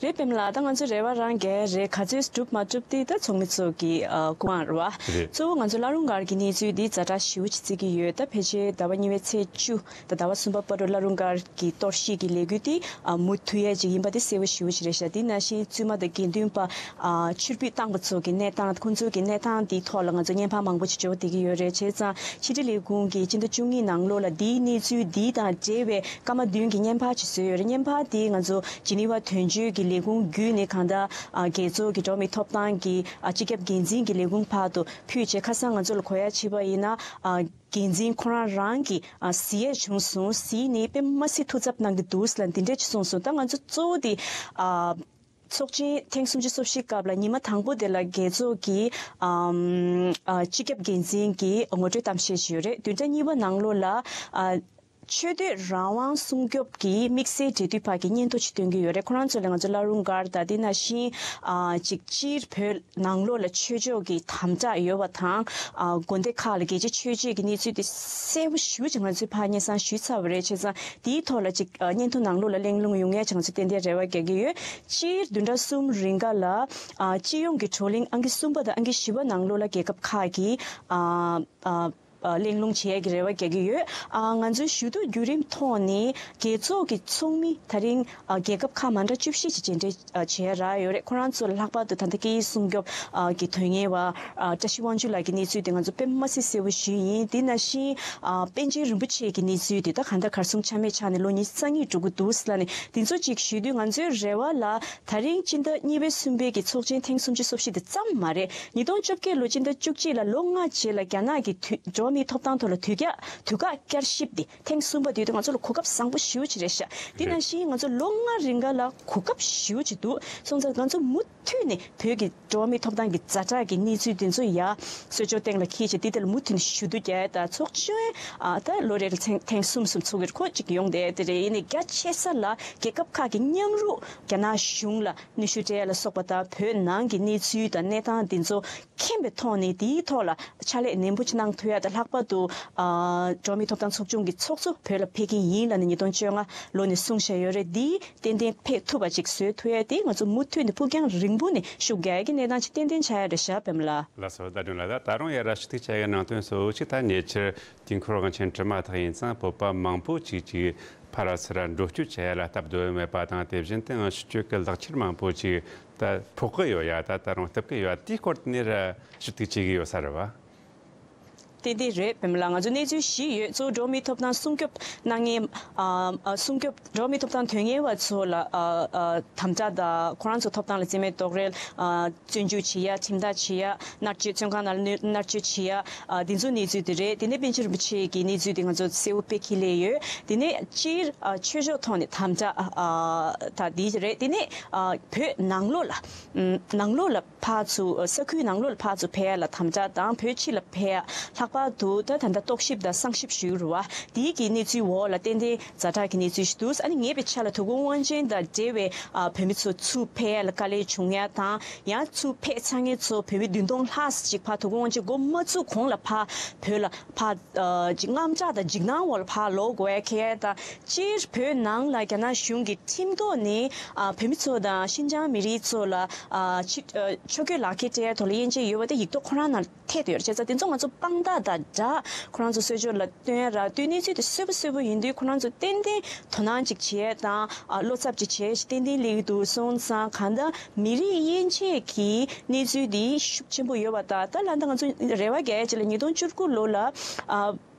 རེད། པདྨ་ལགས། ད་ང་ཚོ་རེ་བ་རང་རྒྱལ་རེད། ག་ཚོད་གྲུབ་མ་གྲུབ་དེ་ད་ཚོགས་མི་ཚོ་གི་ཨ་སྐུ་དབང་རེད་བ། རེད། གཙོ་བོ་ང་ཚོ་བླ་རུང་སྒར་གྱི་གནས་ཚུལ་འདི་ཛ་དྲག་ཞེ་པོ་ཅིག་བརྩི་གི་ཡོད། ད་ཕལ་ཆེར་ཟླ་བ་གཉིས་པའི་ཚེས་བཅུ་ད་ཟླ་བ་གསུམ་པ་བར་དུ་བླ་རུང་སྒར་གྱི་གཏོར་བཤིག་གི་ལས་འགུལ་འདི་ཨ་མུ་མཐུད་ཡས་ཅིག་ཡིན་པ་དེ་གསལ་པོ་ཞེ་པོ་ཅིག་རེད་ཤག་དེ་ནང་བཞིན་བཙུན་མ་དང་དགེ་འདུན་པ་ཨ་ཕྱིར་འབུད་བཏང་པ་ཚོ་གི་གནས་སྟངས། ཁོང་ཚོ་གི་གནས་སྟངས་འདིའི་ཐོག་ལ་ང་ཚོ་བརྙན་ཕབ་མང་པོ་ཅིག་འབྱོར་བསྡད་ཀྱི་ཡོད་རེད། བྱས་ཙང་ཕྱི་དྲིལ་ལས་ཁུངས་ཀྱིས་སྤྱི་ཟླ་བཅུ་གཉིས་ནང་ལོགས་ལ་འདིའི་གནས་ཚུལ་འདི་དང་འབྲེལ་བའི་སྐར་མ་བདུན་གྱི་བརྙན་ཕབ་ཅིག་བཟོས་ཡོད་རེད། བརྙན་ཕབ་དེ་ང་ཚོ་ཇི་ནི་ཝ་དོན་གཅོད་ཀྱི་ལས་ཁུངས་བརྒྱུད་ནས་གང་ལྟར་ཨ་རྒྱལ་ཚོགས་ཀྱི་འགྲོ་བ་མིའི་ཐོབ་ཐང་གི་ཨ་སྤྱི་ཁྱབ་འགན་འཛིན་གྱི་ལས་ཁུངས་བར་དུ་ཕུལ་བྱས། ཁ་སང་ང་ཚོ་ལ་གོ་ཡ་བྱས་པ་ཡིན་ན་ཨ་འགན་འཛིན་ཁོ་རང་རང་གིས་ཨ་གཟིགས་ཡས་བྱུང་སོང་། གཟིགས་ནས་དཔེ་མ་སྲིད་ཐུགས་འཚབ་གནང་གི་འདུག་ལབ་འདི་འདྲས་ཅིག་གསུངས་སོང་། ད་ང་ཚོ་གཙོ་བོ་དེ་ཨ་ཚོགས་ཆེན་ཐེངས་སུམ་ཅུ་སོ་བཞི་སྐབས་ལ་ཉི་མ་དང་པོ་དེ་ལ་རྒྱལ་ཚོགས་ཀྱི་ཨམ་ཨ་སྤྱི་ཁྱབ་འགན་འཛིན་གྱིས་ངོ་སྤྲོད་གཏམ་བཤད་ཞུས་ཡོད་རེད། བདུན་ཕྲག་གཉིས་པ་ནང་ལོགས་ལ་ཨ་ཆོས་དད་རང་དབང་སྲུང་སྐྱོབ་ཀྱི་དམིགས་བསལ་འབྲེལ་མཐུད་པ་གི་སྙན་ཐོ་ཞིག་བཏོན་གྱི་ཡོད་རེད། ཁོ་རང་ཚོ་ལ་ང་ཚོ་བླ་རུང་སྒར་དང་དེ་ནང་བཞིན་ཨ་ཅིག་སྤྱིར་བོད་ནང་ལོགས་ལ་ཆོས་ཕྱོགས་ཀྱི་དམ་དྲག་ཡོད་པ་དང་། ཨ་དགོན་སྡེ་ཁག་ལ་རྒྱལ་སྤྱིའི་ཆོས་བརྒྱུད་ཀྱི་གནས་ཚུལ་དེ་གསལ་པོ་ཞེ་པོ་ཅིག་ང་ཚོས་ཕར་སྙན་སེང་ཞུས་ཚར་བ་རེད། བྱས་ཙང་དེའི་ཐོག་ལ་ཅིག་ཨ་སྙན་ཐོ་ནང་ལོགས་ལ་གླེང་སློང་ཡོང་ཡས་ཅིག་ང་ཚོས་ཏན་ཏན་རེ་བ་རྒྱག་གི་ཡོད། སྤྱིར་བདུན་ཕྲག་གསུམ་རིང་ག་ལ་ཨ་སྤྱི་ཡོངས་ཀྱི་བགྲོ་གླེང་ཨང་ཀི་གསུམ་པ་དང་ཨང་ཀི་བཞི་པ་ནང་ལོགས་ལ་རྒྱལ་ཁབ་ཁག་གི་ཨ་ཨ་ཨ་གླེང་སློང་བྱེད་ཡས་ཀྱི་རེ་བ་རྒྱག་གི་ཡོད། ཨ་ང་ཚོའི་ཞུ་གཏུག་བརྒྱུད་རིམ་ཐོག་ནས་རྒྱལ་ཚོགས་ཀྱི་ཚོགས་མི་ད་རིང་ཨ་རྒྱལ་ཁབ་ཁག་མ་འདྲ་བཅུ་བཞི་ཅིག་མཇལ་འཕྲད་ཨ་བྱེད་ཡ་རག་ཡོད་རེད། ཁོ་རང་ཚོ་ལ་ལྷག་པར་དུ་ད་ལྟ་སྐད་ཡིག་སྲུང་སྐྱོབ་ཨ་གི་དོན་གཉེར་བ་ཨ་བཀྲ་ཤིས་དབང་ཕྱུག་ལགས་ཀྱི་གནས་ཚུལ་དེ་ང་ཚོ་དཔེ་མ་སྲིད་གསལ་པོ་ཞུས་ཡིན། དེ་ནང་བཞིན་ཨ་པཎ་ཆེན་རིན་པོ་ཆེ་གི་གནས་ཚུལ་དེ་ད་གང་ལྟར་གར་སོང་ཆ་མེད་ཆགས་ནས་ལོ་ཉི་ཤུ་རྩ་གཉིས་འགྲོ་གི་འདུག་ཟེར་ལབ་ནས་དེ་ཚོ་ཅིག་ཞུས་དུས། ང་ཚོའི་རེ་བ་ལ་ད་རིང་སྤྱི་ཟླ་གཉིས་པའི་གསུམ་པའི་གི་ཚོགས་ཆེན་ཐེངས་སུམ་ཅུ་སོ་བཞི་དེ་ཙམ་མ་རེད། ཉིས་སྟོང་བཅོ་བརྒྱད་ལོ་སྤྱི་ཟླ་བཅུ་གཅིག་ལ་ལོ་ལྔ་རྗེས་ལ་རྒྱ་ནག་གི་དུས་འགྲོ་བ་མིའི་ཐོབ་ཐང་ཐོག་ལ་དུས་བཀག་དུས་བཀག་བསྐྱར་ཞིབ་དེ་ཐེངས་གསུམ་པ་དེ་དུས་ང་ཚོ་ལ་གོ་སྐབས་བཟང་པོ་ཞེ་པོ་ཅིག་རེད་ཤག་དེ་ནང་བཞིན་ང་ཚོ་ལོ་ལྔ་རིང་ག་ལ་གོ་སྐབས་ཞེ་པོ་ཅིག་འདུག་སོང་ཙང་ང་ཚོ་མུ་མཐུད་ནས་བོད་ཀྱི་འགྲོ་བ་མིའི་ཐོབ་ཐང་གི་ཛ་དྲག་གི་གནས་ཚུལ་དེ་ཚོ་ཡ་གསོལ་ཇོ་སྟེང་ལ་འཁྱེར་བྱས་དེ་དེ་ལ་མུ་མཐུད་ནས་ཞུ་གཏུག་རྒྱག་ཡ་དང་། ཚོགས་ཆུང་ཨ་ད་ལོ་རེ་ལ་ཐེངས་ཐེངས་གསུམ་གསུམ་ཚོགས་ཀྱི་རེད། ཁོ་གཅིག་ཡོང་བསྡད་དེ་རེད། ཡིན་ནའི་རྒྱ་ཆེ་ས་ལ་རྒྱལ་ཁབ་ཁག་གི་མཉམ་རུབ་རྒྱ་ནག་གཞུང་ལ་གནོན་ཤུགས་སྤྲད་ཡ་ལ་སོགས་པ་དང་། བོད་ནང་གི་གནས་ཚུལ་དང་གནས་སྟངས་དེ་ཚོ་མཁྱེན་པའི་ཐོག་ནས་དེའི་ཐོག་ལ་ཕྱག་ལས་ནན་པོ་ཅིག་གནང་ཐུབ་ཡ་དང་། ལྷག་པར་དུ་ཨ་འགྲོ་བ་མིའི་ཐོབ་ཐང་ཚོགས་ཆུང་གི་ཚོགས་གཙོ་བོད་ལ་ཕེབས་ཀྱི་ཡིན་ལབ་ནས་ཉིས་སྟོང་བཅོ་ལྔ་ལོ་ནས་གསུངས་བཞག་ཡོད་རེད། འདི་ཏན་ཏན་ཕེབས་ཐུབ་པ་ཅིག་བཟོས་ཐུབ་ཡ་དེ་ང་ཚོ་མུ་མཐུད་ནས་ཕུགས་རྒྱང་རིང་པོ་ནས་ཤུགས་རྒྱག་ཡ་གི་གནས་སྟངས་ཅིག་ཏན་ཏན་ཆགས་ཡ་རེད་ཤག་པདྨ་ལགས། ལགས་སོ། ཟླ་སྒྲོན་ལགས། ད་ད་རུང་ཡ་ར་ཞུ་གཏུག་བྱ་ཡ་ནང་དོན་སོ་ཅིག་ད་ཉེ་ཆར་དུས་འཁོར་དབང་ཆེན་དྲི་མ་ཐག་ཡིན་ཙང་བོད་པ་མང་པོ་ཅིག་ཅིག་ཕར་ར་ཚུར་ར་འགྲོ་སྐྱོད་བྱ་ཡ་ལ་སྟབས་བདེ་བོ་མེད་པ་དང་། དེ་བཞིན་དུ་ཡང་ཕྱི་སྐྱོད་ཀྱི་ལག་ཁྱེར་མང་པོ་ཅིག་ད་ཕོག་གི་ཡོད་ཡ། ད་ད་རུང་སྟབས་ཀྱི་ཡོད་ཡ། དེའི་སྐོར་དེ་ནས་ར་ཞུ་གཏུག་བྱེད་ཀྱི་ཡོད་ས་རེད་བ། ཏན་ཏན་རེད་པདྨ་ལགས། ང་ཚོ་གནས་ཚུལ་བཞི་ཡོད། གཙོ་བོ་འགྲོ་བ་མིའི་ཐོབ་ཐང་སྲུང་སྐྱོབ་གནང་མཁན་ཨ་ཨ་སྲུང་སྐྱོབ་འགྲོ་བ་མིའི་ཐོབ་ཐང་དོན་གཉེར་བ་ཚོ་ལ་ཨ་ཨ་དམ་དྲག་དང་ཁོ་རང་ཚོ་ཐོབ་ཐང་ལ་བརྩི་མེད་རྡོག་རོལ་ཨ་བཙོན་འཇུག་བྱེད་ཡ། ཁྲིམས་ཐག་བྱེད་ཡ། མནར་གཅོད། བཙོན་ཁང་ནང་ལ་མནར་གཅོད་བྱེད་ཡ། ཨ་འདི་ཚོ་གནས་ཚུལ་དེ་རེད། དེ་ནས་པཎ་ཆེན་རིན་པོ་ཆེ་གི་གནས་ཚུལ་དེ་ང་ཚོ་གསལ་པོ་དཔེ་ཁྱི་ལས་ཡོད། དེ་ནས་སྤྱིར་ཨ་ཆོས་ཕྱོགས་ཐོག་ནས་དམ་དྲག་ཨ་ད་འདི་རེད། དེ་ནས་ཨ་བོད་ནང་ལོགས་ལ་ཨམ་ནང་ལོགས་ལ་ཕར་ཚུར་ས་ཁུལ་ནང་ལོགས་ལ་ཕར་ཚུར་ཕེབས་ཡ་ལ་དམ་དྲག་དང་། བོད་ཕྱི་ལ་ཕེབས་ཡ་ལྷག་པར་དུ་ད་ད་ལྟ་རྟོག་ཞིབ་དང་གསང་ཞིབ་ཞུ་རུ་བ་དེའི་གི་གནས་ཚུལ་འོག་ལ་ཏན་ཏན་ཛ་དྲག་གི་གནས་ཚུལ་ཞིག་འདུག་ཨ་ནི་ངེས་པའི་ཆ་ལ་དོ་དགོང་དབང་ཆེན་དང་འབྲེལ་བའི་ཨ་བོད་མི་ཚོ་ཚུར་ཕེབས་ཡ་ལ་དཀའ་ལས་བྱུང་ཡ་དང་། ཡང་ཚུར་ཕེབས་ཚར་མཁན་ཚོ་བོད་མི་བདུན་སྟོང་ལྷག་ཅིག་ཕར་དོ་དགོང་དབང་ཆེན་འགོ་མ་བཙུགས་གོང་ལ་ཕར་བོད་ལ་ཕར་ཨ་ཅིག་དངངས་སྐྲག་དང་འཇིགས་སྣང་འོག་ལ་ཕར་ལོག་དགོས་ཡ་ཁེལ་ཡ་དང་། སྤྱིར་བོད་ནང་ལ་རྒྱ་ནག་གཞུང་གི་ཁྲིམས་ཐོག་ནས་ཨ་བོད་མི་ཚོ་དང་ཤིན་ཅང་མི་རིགས་ཚོ་ལ་ཨ་ཕྱི་ཨ་ཕྱོགས་བསྐྱོད་ལག་ཁྱེར་སྤྲད་ཡ་ཐོག་ལ་དབྱེ་འབྱེད་ཡོད་པ་དེ་ཡིག་ཐོག་ཁོ་རང་ནང་ཐེབས་ཡོད་རེད། བྱས་ཙང་དེ་ཚོ་ང་ཚོ་དཔང་རྟགས་དང་སྦྲགས་ཁོ་རང་ཚོ་གསོལ་ཇོ་ལ་སྟོན་ཡ་རག་དུས། གནས་ཚུལ་དེ་གསལ་པོ་གསལ་པོ་ཡིན་དུས་ཁོ་རང་ཚོ་ཏན་ཏན་དོ་སྣང་ཅིག་བྱེད་ཡ་དང་ཨ་བློ་འཚབ་ཅིག་བྱེད་ཡ་ཞིག་ཏན་ཏན་སླེབས་ཀྱི་འདུག་སོང་ཙང་། གང་ལྟར་མི་རིགས་དབྱེ་འབྱེད་ཀྱི་གནས་ཚུལ་འདི་ཤུགས་ཆེན་པོ་ཡོད་པ་དང་། ད་ལ་ད་ང་ཚོ་རེ་བ་རྒྱག་ཡ་ཅིག་ལ་ཉིས་སྟོང་བཅུ་དགུ་ལོ་ལ་ཨ་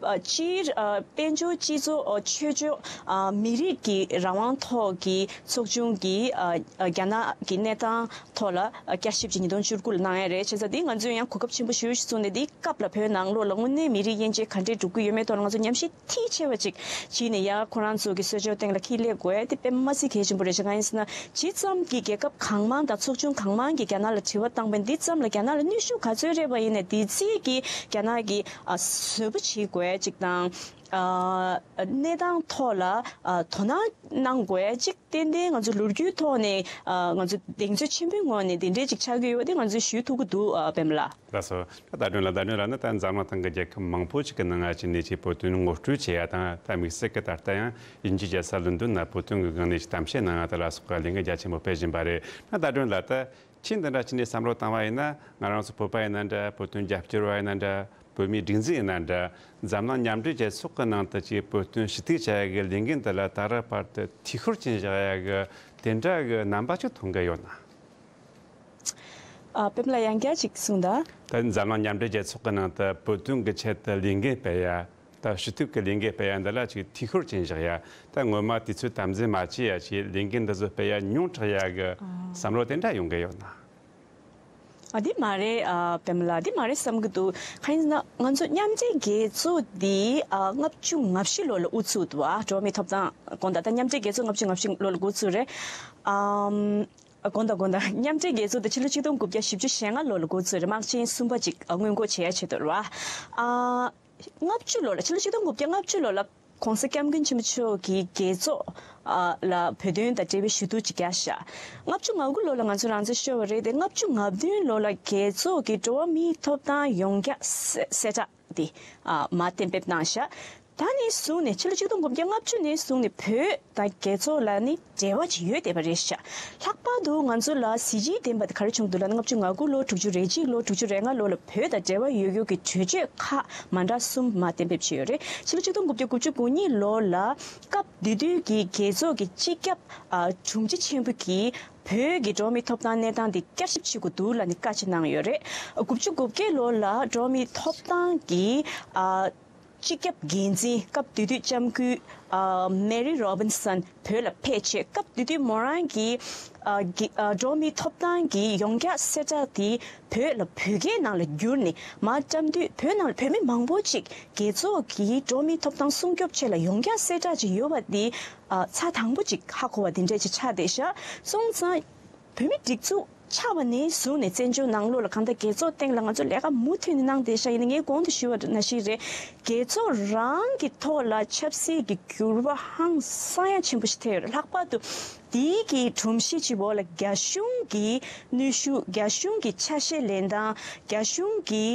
ཨ་སྤྱིར་ཨ་དཔལ་འབྱོར་སྤྱི་ཚོགས་ཨ་ཆོས་ཕྱོགས་ཨ་མི་རིགས་ཀྱི་རང་དབང་ཐོག་གི་ཚོགས་ཆུང་གིས་ཨ་ཨ་རྒྱ་ནག་གི་གནས་སྟངས་ཐོག་ལ་ཨ་བསྐྱར་ཞིབ་ཅིག་ཉིས་སྟོང་བཅུ་དགུ་ལ་གནང་ཡ་རེད། བྱས་ཙང་འདི་ང་ཚོས་ཡང་གོ་སྐབས་ཆེན་པོ་ཞེ་པོ་ཞིག་བཙུགས་ནས། འདིའི་སྐབས་ལ་བོད་ནང་ལོགས་ལ་དངོས་གནས་མི་རིགས་དབྱེ་འབྱེད་ག་འདྲས་འགྲོ་གི་ཡོད་མེད་ཐོག་ལ་ང་ཚོ་ཉམས་ཞིབ་མཐིལ་ཕྱིན་པ་ཅིག་བྱས་ནས་ཡ་ཁོ་རང་ཚོ་གི་གསོལ་ཇོ་སྟེང་ལ་ཁྱེར་སླེབས་དགོས་ཡ་དེ་དཔེ་མ་སྲིད་གལ་ཆེན་པོ་རེད་ཤག་གང་ཡིན་ཟེར་ན། ཇི་ཙམ་གྱི་རྒྱལ་ཁབ་གང་མང་དང་ཚོགས་ཆུང་གང་མང་གིས་རྒྱ་ནག་ལ་དྲི་བ་བཏང་པ་ཡིན། འདི་ཙམ་ལ་རྒྱ་ནག་ལ་གནོན་ཤུགས་ག་ཚོད་རེད་པ་ཡིན་ནའི་དེ་ཙམ་གྱིས་རྒྱ་ནག་གིས་ཨ་བཟོད་པ་བྱེད་དགོས་ཡ་ཅིག་དང་། ཨ་གནས་སྟངས་ཐོག་ལ་ཨ་དོ་སྣང་གནང་དགོས་ཡ་གཅིག་ཏན་ཏན་ང་ཚོ་ལོ་རྒྱུས་ཐོག་ནས་ཨ་ང་ཚོ་གདེང་ཚོད་ཆེན་པོའི་ངོས་ནས་དེ་འདྲས་ཅིག་ཆགས་ཀྱི་ཡོད་དེ་ང་ཚོས་ཞུ་ཐུབ་ཀྱི་འདུག་ཨ་པད་མ་ལགས། ལགས་སོ། ད་ལྟ་དོན་ལ་ད་དོན་ལ་ནི་ད་འཛམ་གླིང་སྟེང་གི་རྒྱལ་ཁབ་མང་པོ་ཅིག་གི་ནང་ང་ཅིག་ནས་ཅིག་བོད་དོན་ངོ་སྤྲོད་བྱེད་ཡ་དང་ད་དམིགས་བསལ་གྱི་ད་ལྟ་ཡང་དབྱིན་ཇིའི་རྒྱལ་ས་ལོན་ཌོན་ན་བོད་དོན་གྱི་སྒང་ནས་ཅིག་གཏམ་བཤད་གནང་ཡ་དེ་ལ་སོགས་པ་ལས་འགུལ་རྒྱ་ཆེན་པོ་སྤེལ་བཞིན་པ་རེད། ད་ལྟ་དོན་ལ་ད་ཁྱེད་འདི་འདྲ་ཅིག་ནས་བསམ་བློ་བཏང་བ་ཡིན་ན་ང་རང་ཚོ་བོད་པ་ཡིན་ན་འདྲ། བོད་དོན་རྒྱབ་སྐྱོར་བ་ཡིན་ན་འདྲ། བོད་མིའི་སྒྲིག་འཛུགས་ཡིན་ན་འདྲ། འཛམ་གླིང་མཉམ་འབྲེལ་རྒྱལ་ཚོགས་ཀྱི་ནང་དུ་ཅིག་བོད་དོན་ཞུ་གཏུག་བྱ་ཡ་གི་ལས་འགན་འདི་ལ་ད་རེས་བར་དུ་འཐུས་ཤོར་ཕྱིན་བཞག་ཡ་གི་དེ་འདྲ་གི་རྣམ་པ་ཅིག་མཐོང་གི་ཡོད་ན། ཨ་པད་མ་ལགས་ཡང་བསྐྱར་ཅིག་གསུངས་དང་། ད་འཛམ་གླིང་མཉམ་འབྲེལ་རྒྱལ་ཚོགས་ཀྱི་ནང་དུ་བོད་དོན་གྱི་ཆེད་དུ་ལས་འགན་སྤེལ་ཡ། ད་ཞུ་གཏུག་གི་ལས་འགན་སྤེལ་ཡ་འདི་ལ་ཅིག་འཐུས་ཤོར་ཕྱིན་བཞག་ཡ། ད་སྔོན་མ་དུས་ཚོད་དམ་འཛིན་མ་བྱས་ཡ་ཅིག་ལས་འགན་འདི་ཚོ་སྤེལ་ཡ་ཉུང་དྲགས་ཡ་གི་བསམ་བློ་དེ་འདྲ་ཡོང་གི་ཡོད་ན། ཨ་འདི་མ་རེད། ཨ་པད་མ་ལགས་འདི་མ་རེད་བསམ་གྱི་འདུག་གང་ཡིན་ཟེར་ན་ང་ཚོ་མཉམ་འབྲེལ་རྒྱལ་ཚོགས་འདི་ཨ་ལྔ་བཅུ་ང་བཞི་ལོ་ལ་དབུ་ཚུགས་འདུག་ཨ་འགྲོ་བ་མིའི་ཐོབ་ཐང་དགོངས་དག་ད་མཉམ་འབྲེལ་རྒྱལ་ཚོགས་ལྔ་བཅུ་ང་བཞི་ལོ་ལ་འགོ་ཚུགས་རེད། ཨམ། དགོངས་དག་དགོངས་དག་མཉམ་འབྲེལ་རྒྱལ་ཚོགས་དེ་ཕྱི་ལོ་ཆིག་སྟོང་དགུ་བརྒྱ་བཞི་བཅུ་ཞེ་ལྔ་ལོ་ལ་འགོ་ཚུགས་རེད། དམག་ཆེན་གསུམ་པ་ཅིག་སྔོན་འགོག་བྱེད་ཡ་ཆེད་དུ་རེད་བ། ཨ་ལྔ་བཅུ་ལོ་ལ་ཕྱི་ལོ་ཆིག་སྟོང་དགུ་བརྒྱ་ལྔ་བཅུ་ལོ་ལ་༸གོང་ས་༸སྐྱབས་མགོན་ཆེན་པོ་མཆོག་གིས་རྒྱལ་ཚོགས་ཨ་ལ་བོད་དོན་དང་འབྲེལ་བའི་ཞུ་གཏུག་ཅིག་བརྒྱབ་ཤག་ལྔ་བཅུ་ང་དགུ་ལོ་ལ་ང་ཚོ་རང་བཙན་ཤོར་བ་རེད་དེ། ལྔ་བཅུ་ང་བདུན་ལོ་ལ་རྒྱལ་ཚོགས་ཀྱི་འགྲོ་བ་མིའི་ཐོབ་ཐང་ཡོངས་བསྒྱགས་གསལ་གསལ་བསྒྲགས་དེ་ཨ་མར་གཏན་འབེབས་གནང་ཤག་ད་ནས་བཟུང་ནས་ཕྱི་ལོ་ཆིག་སྟོང་དགུ་བརྒྱ་ལྔ་བཅུ་ནས་བཟུང་ནས་བོད་དང་རྒྱལ་ཚོགས་ལ་ནི་འབྲེལ་བ་ཅིག་ཡོད་བསྡད་པ་རེད་ཤག་ལྷག་པར་དུ་ང་ཚོ་ལ་གཟི་བརྗིད་ལྡན་པ་དེ་ག་རེ་བྱུང་འདུག་ལབ་ན། ལྔ་བཅུ་ང་དགུ་ལོ། དྲུག་ཅུ་རེ་གཅིག་ལོ། དྲུག་ཅུ་རེ་ལྔ་ལོ་ལ་བོད་དང་འབྲེལ་བ་ཡོད་ཡོད་ཀྱི་གྲོས་ཆོད་ཁག་མ་འདྲ་གསུམ་མར་གཏན་འབེབས་བྱས་ཡོད་རེད། ཕྱི་ལོ་ཆིག་སྟོང་དགུ་བརྒྱ་དགུ་བཅུ་གོ་གཉིས་ལོ་ལ་སྐབས་དེ་དུས་ཀྱི་རྒྱལ་ཚོགས་ཀྱི་སྤྱི་ཁྱབ་ཨ་དྲུང་ཆེ་ཆེན་པོ་གིས་བོད་ཀྱི་འགྲོ་བ་མིའི་ཐོབ་ཐང་གནས་སྟངས་འདི་བསྐྱར་ཞིབ་བྱེད་དགོས་འདུག་ལབ་ནས་བཀའ་ཅིག་གནང་ཡོད་རེད། དགུ་བཅུ་གོ་བརྒྱད་ལོ་ལ་འགྲོ་བ་མིའི་ཐོབ་ཐང་གི་ཨ་སྤྱི་ཁྱབ་འགན་འཛིན་སྐབས་དེ་དུས་ལྕམ་སྐུ་ཨ་མེ་རི་རོ་བིན་སན་བོད་ལ་ཕེབས་བྱས། སྐབས་དེ་དུས་མོ་རང་གིས་ཨ་གི་ཨ་འགྲོ་བ་མིའི་ཐོབ་ཐང་གི་ཡོངས་བསྒྱགས་གསལ་བསྒྲགས་དེ་བོད་ལ་བོད་སྐད་ནང་ལ་བསྒྱུར་ནས་མར་བཀྲམ་དུས་བོད་ནང་ལ་བོད་མི་མང་པོ་ཅིག་རྒྱལ་ཚོགས་ཀྱིས་འགྲོ་བ་མིའི་ཐོབ་ཐང་སྲུང་སྐྱོབ་ཆེད་ལ་ཡོངས་བསྒྱགས་གསལ་བསྒྲགས་ཅིག་ཡོད་པ་དེ་ཨ་ཚར་དང་པོ་ཅིག་ཧ་གོ་བ་དེ་འདྲས་ཅིག་ཆགས་བསྡད་ཤག་སོང་ཙང་། བོད་མི་སྒྲིག་འཛུགས་ཆགས་པ་ནས་བཟུང་ནས་བཙན་བྱོལ་ནང་ལོགས་ལ་གང་ལྟར་རྒྱལ་ཚོགས་སྟེང་ལ་ང་ཚོ་ལས་ཀ་མུ་མཐུད་ནས་གནང་བསྡད་ཤག་ཡིན་ན་ངས་གོང་དུ་ཞུས་པ་ནང་བཞིན་རེད། རྒྱལ་ཚོགས་རང་གི་ཐོག་ལ་ཆབ་སྲིད་ཀྱི་འགྱུར་བ་ཧང་སང་ཡ་ཆེན་པོ་ཞིག་ཐེབས་ཡོད་རེད། ལྷག་པར་དུ་དེའི་གི་སྒྲོམ་གཞི་ཆེ་བོ་ལ་རྒྱ་གཞུང་གི་གནོན་ཤུགས། རྒྱ་གཞུང་གི་ཆ་ཤས་ལེན་སྟངས། རྒྱ་གཞུང་གི་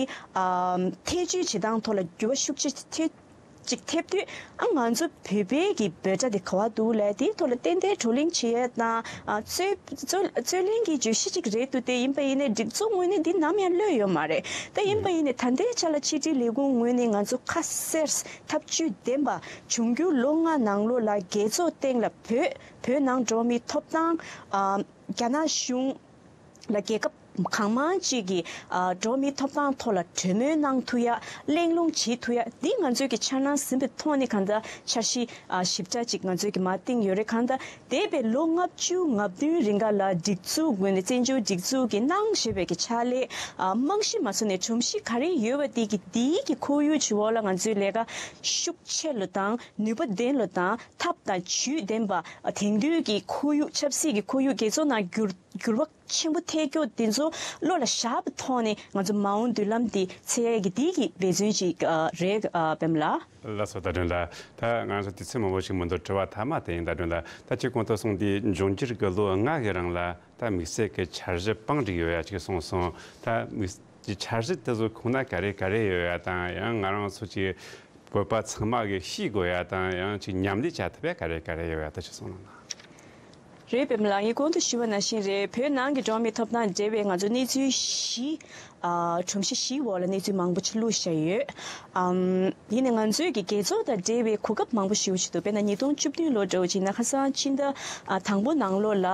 ཨམ་ཐེ་བྱུས་བྱེད་སྟངས་ཐོག་ལ་འགྱུར་བ་ཤུགས་ཆེ་ཐེབས། ཅིག་ཐེབས་དུས་ཨ་ང་ཚོ་བོད་པའི་གི་འབོད་སྒྲ་དེ་ག་བ་འདུག་ལབ་དེའི་ཐོག་ལ་ཏན་ཏན་བགྲོ་གླེང་བྱེད་ཡས་དང་ཨ་རྩོད་རྩོད་རྩོད་ལེན་གྱི་བརྗོད་གཞི་ཅིག་རེད་འདུག་དེ་ཡིན་པ་ཡིན་ནའི་སྒྲིག་འཛུགས་ངོས་ནས་འདི་ནམ་ཡང་གློད་ཡོད་མ་རེད། ད་ཡིན་པ་ཡིན་ནའི་ད་ལྟའི་ཆ་ལ་ཕྱི་དྲིལ་ལས་ཁུངས་ངོས་ནས་ང་ཚོ་ཁ་གསལ་ཐབས་ཇུས་ལྡན་པ་འབྱུང་འགྱུར་ལོ་ལྔ་ནང་ལོགས་ལ་རྒྱལ་ཚོགས་སྟེང་ལ་བོད་བོད་ནང་འགྲོ་བ་མིའི་ཐོབ་ཐང་ཨ་རྒྱ་ནག་གཞུང་ལ་རྒྱལ་ཁབ་གང་མང་ཅིག་གིས་ཨ་འགྲོ་བ་མིའི་ཐོབ་ཐང་ཐོག་ལ་གྲོས་མོལ་གནང་ཐུབ་ཡ། གླེང་སློང་བྱེད་ཐུབ་ཡ། འདི་ང་ཚོའི་གི་འཆར་སྣང་ཟིན་པའི་ཐོག་ནས་གང་ལྟར་འཆར་གཞི་ཨ་ཞིབ་ཕྲ་ཅིག་ང་ཚོའི་གི་མར་བཏིང་ཡོད་རེད། གང་ལྟར་འདས་པའི་ལོ་ལྔ་བཅུ་ང་བདུན་རིང་ག་ལ་སྒྲིག་འཛུགས་ངོས་ནས་བཙན་བྱོལ་སྒྲིག་འཛུགས་ཀྱིས་གནང་བཞིན་པའི་གི་ཕྱག་ལས་ཨ་རྨང་གཞི་མ་བཟོ་ནས་སྒྲོམ་གཞི་ག་རེ་ཡོད་པ་དེ་གི་དེའི་གི་ཁོར་ཡུག་ཅིག་འོག་ལ་ང་ཚོའི་ལས་ཀ་ཤུགས་ཆེ་ལོ་དང་ནུས་པ་ལྡན་ལོ་དང་ཐབས་དང་ཇུས་ལྡན་པ། དེང་དུས་ཀྱི་ཁོར་ཡུག་ཆབ་སྲིད་ཀྱི་ཁོར་ཡུག་རྒྱལ་ཚོགས་ནང་འགྱུར་འགྱུར་བ་ཆེན་པོ་ཐེབས་རྒྱུ་དེ་ཚོ་བློ་ལ་བཞག་པའི་ཐོག་ནས་ང་ཚོ་མ་འོངས་མདུན་ལམ་དེ་འཚོལ་ཡས་ཀྱི་དེ་གི་འབད་བརྩོན་ཅིག་ཨ་རེད་ཨ་པད་མ་ལགས། ལགས་སོ། ད་དྲན་ལ་ད་ང་ཚོ་དུས་ཚོད་མང་པོ་ཞིག་མི་འདུག་དྲི་བ་མཐའ་མ་དེ་ཡིན། ད་དྲན་ལ་ད་ཁྱེད་གོང་དུ་གསུངས་དེ་འབྱུང་འགྱུར་གྱི་ལོ་ལྔ་གི་རིང་ལ་ད་དམིགས་བསལ་གྱི་འཆར་གཞི་བང་སྒྲིག་ཡོད་ཡ་ཅིག་གསུངས་སོང་། ད་དམིགས་ཀྱི་འཆར་གཞི་དེ་ཚོ་ཁོང་ན་ག་རེ་ག་རེ་ཡོད་ཡ་དང་ཡང་ང་རང་ཚོ་གི་བོད་པ་ཚང་མ་གིས་ཤེས་དགོས་ཡ་དང་ཡང་ཅིག་ཉམས་ལེན་བྱ་ཐུབ་ཡ་ག་རེ་ག་རེ་ཡོད་ཡ་ད་ཅིག་གསུངས་གནང་ན། རེད། པད་མ་ལགས་ངས་གོང་དུ་ཞུས་པ་ནང་བཞིན་རེད། བོད་ནང་གི་འགྲོ་བ་མིའི་ཐོབ་ཐང་འབྲེལ་བའི་ང་ཚོ་གནས་ཚུལ་བཞི་ཨ་སྒྲོམ་གཞི་བཞིའི་འོག་ལ་གནས་ཚུལ་མང་པོ་ཅིག་བླུགས་བཞག་ཡོད། ཨམ་ཡིན་ནའི་ང་ཚོའི་གི་རྒྱལ་ཚོགས་དང་འབྲེལ་བའི་གོ་སྐབས་མང་པོ་ཞིག་ཡོད་ཅིག་འདུག་དཔེར་ན་ཉིས་སྟོང་བཅུ་བདུན་ལོ་འདྲ་བོ་ཅིག་ན་ཁ་སང་ཕྱི་ཟླ་ཨ་དང་པོ་ནང་ལོགས་ལ་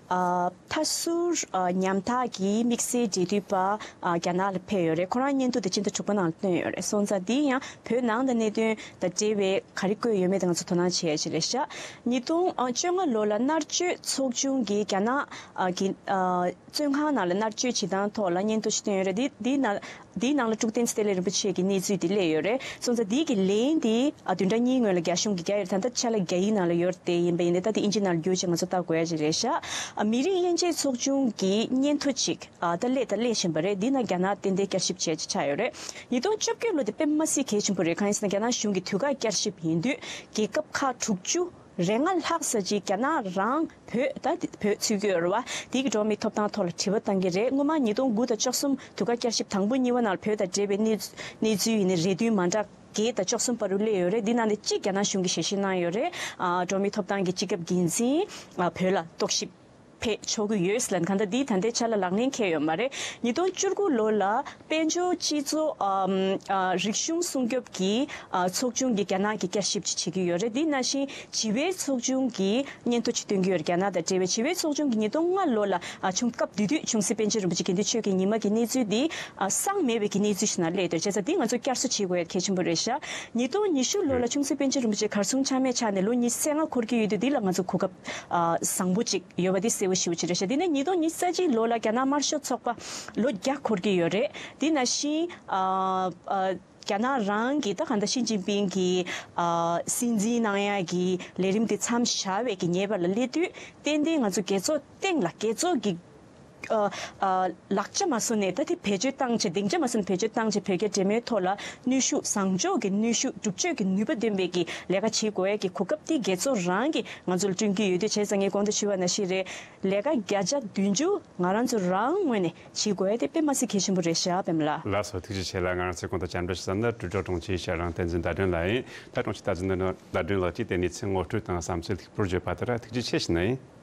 ཨ་མཐའ་ཟུར་ཨ་ཉམ་ཐག་གི་དམིགས་བསལ་འབྲེལ་མཐུད་པ་ཨ་རྒྱ་ནག་ལ་ཕེབས་ཡོད་རེད། ཁོ་རང་སྙན་ཐོ་དེ་ཕྱི་ཟླ་དྲུག་པ་ནང་ལ་བཏོན་ཡོད་རེད། སོང་ཙང་འདི་ཡང་བོད་ནང་དང་གནད་དོན་དང་འབྲེལ་བའི་ག་རེ་བཀོད་ཡོད་མེད་དེ་ང་ཚོ་དོ་སྣང་བྱེད་ཡ་ཅིག་རེད་ཤག་ཉིས་སྟོང་བཅོ་ལྔ་ལོ་ལ་མནར་གཅོད་ཚོགས་ཆུང་གིས་རྒྱ་ནག་ཨ་གི་ཨ་བཙོན་ཁང་ནང་ལ་མནར་གཅོད་བྱེད་སྟངས་ཐོག་ལ་སྙན་ཐོ་ཞིག་བཏོན་ཡོད་རེད། འདི་འདི་ནང་ འདིའི་ནང་ལ་དཀྲུག་བསྟན་ཚེ་བརྟན་རིན་པོ་ཆེ་གི་གནས་ཚུལ་འདི་སླེབས་ཡོད་རེད། སོང་ཙང་འདི་གི་ལན་འདི་ཨ་བདུན་ཕྲག་གཉིས་སྔོན་ལ་རྒྱ་གཞུང་གིས་བརྒྱབ་ཡོད་རེད། ད་ལྟ་ཕྱག་ལ་རྒྱ་ཡིག་ནང་ལ་ཡོད་རེད་དེ། ཡིན་པ་ཡིན་ནའི་ད་དེ་ཨིན་ཇི་ནང་ལ་བསྒྱུར་བྱས་ང་ཚོ་ལྟ་དགོས་ཡ་ཅིག་རེད་ཤག་ཨ་མི་རིགས་དབྱེ་འབྱེད་ཚོགས་ཆུང་གི་སྙན་ཐོ་ཅིག་ཨ་ད་སླེབས་ད་སླེབས་བཞིན་པ་རེད། འདི་ན་རྒྱ་ནག་ཏན་ཏན་བསྐྱར་ཞིབ་བྱས་ཅིག་ཆགས་ཡོད་རེད། ཉིས་སྟོང་བཅོ་བརྒྱད་ལོ་དེ་དཔེ་མ་སྲིད་གལ་ཆེན་པོ་རེད། གང་ཡིན་ཟེར་ན་རྒྱ་ནག་གཞུང་གིས་དུས་བཀག་བསྐྱར་ཞིབ་ཡིན་དུས་རྒྱལ་ཁབ་ཁག་དྲུག་ཅུ་རེ་ལྔ་ལྷག་ཙམ་ཅིག་རྒྱ་ནག་རང་བོད་ད་བོད་ཚུད་ཀྱི་ཡོད་རེད་བ། དེ་གི་འགྲོ་བ་མིའི་ཐོབ་ཐང་ཐོག་ལ་དྲི་བ་བཏང་གི་རེད། སྔོན་མ་ཉིས་སྟོང་དགུ་དང་བཅུ་གསུམ་དུས་བཀག་བསྐྱར་ཞིབ་དང་པོ་གཉིས་པ་ནང་ལ་བོད་དང་འབྲེལ་བའི་གནས་གནས་ཚུལ་ཡིན་ནའི་རེ་འདུན་མ་འདྲ་བརྒྱད་དང་བཅུ་གསུམ་བར་དུ་སླེབས་ཡོད་རེད། འདི་ནང་ནས་གཅིག་རྒྱ་ནག་གཞུང་གིས་ཞལ་བཞེས་གནང་ཡོད་རེད། ཨ་འགྲོ་བ་མིའི་ཐོབ་ཐང་གི་སྤྱི་ཁྱབ་འགན་འཛིན་ཨ་བོད་ལ་རྟོག་ཞིབ་ཕེབས་ཆོག་གི་ཡོད་ལབ། གང་ལྟར་འདི་ད་ལྟའི་ཆ་ལ་ལག་ལེན་འཁེལ་ཡོད་མ་རེད། ཉིས་སྟོང་བཅུ་དགུ་ལོ་ལ་དཔལ་འབྱོར་སྤྱི་ཚོགས་ཨམ་ཨ་རིག་གཞུང་སྲུང་སྐྱོབ་ཀྱི་ཨ་ཚོགས་ཆུང་གིས་རྒྱ་ནག་གི་བསྐྱར་ཞིབ་ཅིག་བྱེད་ཀྱི་ཡོད་རེད། འདི་ནང་བཞིན་བྱིས་པའི་ཚོགས་ཆུང་གིས་སྙན་ཐོ་ཅིག་བཏོན་གྱི་ཡོད་རེད། རྒྱ་ནག་དང་འབྲེལ་བའི་བྱིས་པའི་ཚོགས་ཆུང་གིས་ཉིས་སྟོང་ལྔ་ལོ་ལ་ཨ་ཆུང་སྐབས་དེ་དུས་ཆུང་སྲིད་པཎ་ཆེན་རིན་པོ་ཆེ་དགེ་འདུན་ཆོས་ཀྱི་ཉི་མ་གི་གནས་ཚུལ་འདི་ཨ་གསང་མེད་པའི་གི་གནས་ཚུལ་ཞིག་ནང་སླེབས་འདུག་བྱས་ཙང་འདི་ང་ཚོ་བསྐྱར་གསོ་བྱེད་དགོས་ཡ་གལ་ཆེན་པོ་རེད་ཤག་ཉིས་སྟོང་ཉི་ཤུ་ལོ་ལ་ཆུང་སྲིད་པཎ་ཆེན་རིན་པོ་ཆེ་གར་སོང་ཆ་མེད་ཆགས་ནས་ལོ་ཉི་ཤུ་རྩ་ལྔ་འཁོར་གྱི་ཡོད་དུས་འདི་ལ་ང་ཚོ་གོ་སྐབས་ཨ་བཟང་པོ་ཅིག་ཡོད་པ་འདི་གསལ་པོ་ཞེ་པོ་ཅིག་རེད་ཤག་དེ་ནས་ཉིས་སྟོང་ཉི་ཤུ་རྩ་གཅིག་ལོ་ལ་རྒྱ་ནག་དམར་ཤོག་ཚོགས་པ་ལོ་བརྒྱ་འཁོར་གྱི་ཡོད་རེད། དེ་ནང་བཞིན་ཨ་ཨ་རྒྱ་ནག་རང་གི་ད་གང་ལྟར་ཞི་ཅིན་ཕིང་གི་ཨ་སྲིད་འཛིན་གནང་ཡ་གི་ལས་རིམ་དེ་མཚམས་བཞག་པའི་གི་ཉེས་པ་ལ་སླེབས་དུས་ཏན་ཏན་ང་ཚོ་རྒྱལ་ཚོགས་སྟེང་ལ་རྒྱལ་ཚོགས་ཀྱི་ཨ་ཨ་ལག་ཆ་མ་བཟོ་ནས་ད་དེ་བེད་སྤྱོད་བཏང་བྱས་སྡིངས་ཆ་མ་བཟོ་ནས་བེད་སྤྱོད་བཏང་བྱས་བོད་རྒྱ་འབྲེལ་མོལ་ཐོག་ལ་ནུས་ཤུགས་བཟང་ཕྱོགས་ཀྱི་ནུས་ཤུགས་སྒྲུབ་བྱེད་ཀྱི་ནུས་པ་ལྡན་པའི་གི་ལས་ཀ་བྱེད་དགོས་ཡ་གི་གོ་སྐབས་དེ་རྒྱལ་ཚོགས་རང་གིས་ང་ཚོ་ལ་བསྐྲུན་གྱི་ཡོད་དུས་བྱས་ཙང་ངས་གོང་དུ་ཞུས་པ་ནང་བཞིན་རེད། ལས་ཀ་བརྒྱ་ཆ་བདུན་ཅུ་ང་རང་ཚོ་རང་ངོས་ནས་བྱེད་དགོས་ཡ་དེ་དཔེ་མ་སྲིད་གལ་ཆེན་པོ་རེད་ཤག་པད་མ་ལགས། ལགས་སོ། ཐུགས་རྗེ་ཆེ་ལ། ང་རང་ཚོས་གོང་དུ་བཅར་འདྲི་ཞུ་ས་ནི་དྲིལ་སྒྲོག་དྲུང་ཆེ་ཞལ་རང་བསྟན་འཛིན་ཟླ་སྒྲོན་ལགས་ཡིན། ད་དྲུང་ཆེ་བསྟན་འཛིན་ཟླ་སྒྲོན་ལགས་ཀྱིས་དེ་ནས་ཚེ་ངོ་སྤྲོད་དང་བསམ་ཚུལ་ལྷུག་པོར་བརྗོད་པ་ལྟར་ཐུགས་རྗེ་ཆེ་ཞུ་ནི་ཡིན།